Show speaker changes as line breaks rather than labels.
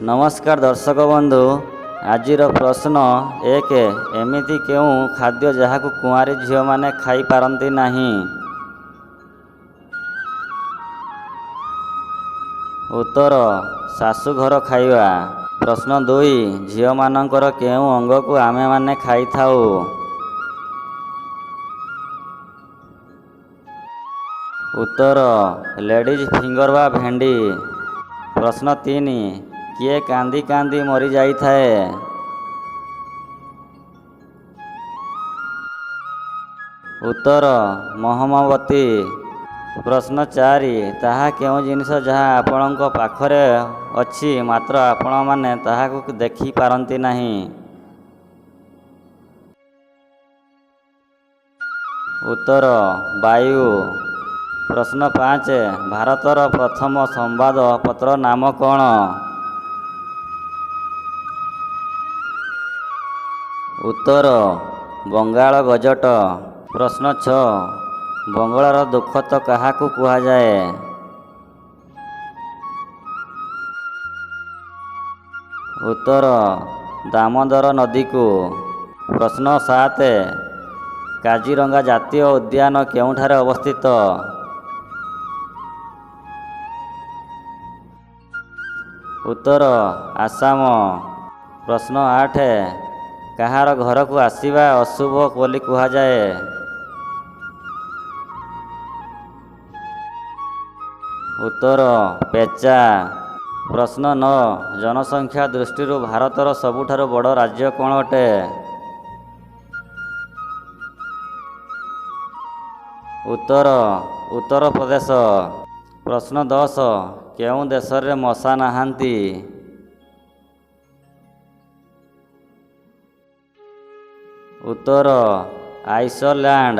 ନମସ୍କାର ଦର୍ଶକ ବନ୍ଧୁ। ଆଜିର ପ୍ରଶ୍ନ 1। ଏମିତି କେଉଁ ଖାଦ୍ୟ ଯାହାକୁ କୁଆଁରୀ ଝିଅମାନେ ଖାଇପାରନ୍ତି ନାହିଁ? ଉତ୍ତର: ଶାଶୁଘର ଖାଇବା। ପ୍ରଶ୍ନ 2। ଝିଅମାନଙ୍କର କେଉଁ ଅଙ୍ଗକୁ ଆମେମାନେ ଖାଇଥାଉ? ଉତ୍ତର: ଲେଡ଼ିଜ୍ ଫିଙ୍ଗର ବା ଭେଣ୍ଡି। ପ୍ରଶ୍ନ 3। କିଏ କାନ୍ଦି କାନ୍ଦି ମରିଯାଇଥାଏ? ଉତ୍ତର: ମହମବତୀ। ପ୍ରଶ୍ନ 4। ତାହା କେଉଁ ଜିନିଷ ଯାହା ଆପଣଙ୍କ ପାଖରେ ଅଛି, ମାତ୍ର ଆପଣମାନେ ତାହାକୁ ଦେଖିପାରନ୍ତି ନାହିଁ? ଉତ୍ତର: ବାୟୁ। ପ୍ରଶ୍ନ 5। ଭାରତର ପ୍ରଥମ ସମ୍ବାଦ ପତ୍ର ନାମ କଣ? ଉତ୍ତର: ବଙ୍ଗାଳ ଗଜଟ। ପ୍ରଶ୍ନ 6। ବଙ୍ଗଳାର ଦୁଃଖତ କାହାକୁ କୁହାଯାଏ? ଉତ୍ତର: ଦାମୋଦର ନଦୀକୁ। ପ୍ରଶ୍ନ 7। କାଜିରଙ୍ଗା ଜାତୀୟ ଉଦ୍ୟାନ କେଉଁଠାରେ ଅବସ୍ଥିତ? ଉତ୍ତର: ଆସାମ। ପ୍ରଶ୍ନ 8। କାହାର ଘରକୁ ଆସିବା ଅଶୁଭ ବୋଲି କୁହାଯାଏ? ଉତ୍ତର: ପେଚା। ପ୍ରଶ୍ନ 9। ଜନସଂଖ୍ୟା ଦୃଷ୍ଟିରୁ ଭାରତର ସବୁଠାରୁ ବଡ଼ ରାଜ୍ୟ କଣ ଅଟେ? ଉତ୍ତର: ଉତ୍ତରପ୍ରଦେଶ। ପ୍ରଶ୍ନ 10। କେଉଁ ଦେଶରେ ମଶା ନାହାନ୍ତି? ଉତ୍ତର: ଆଇସଲ୍ୟାଣ୍ଡ।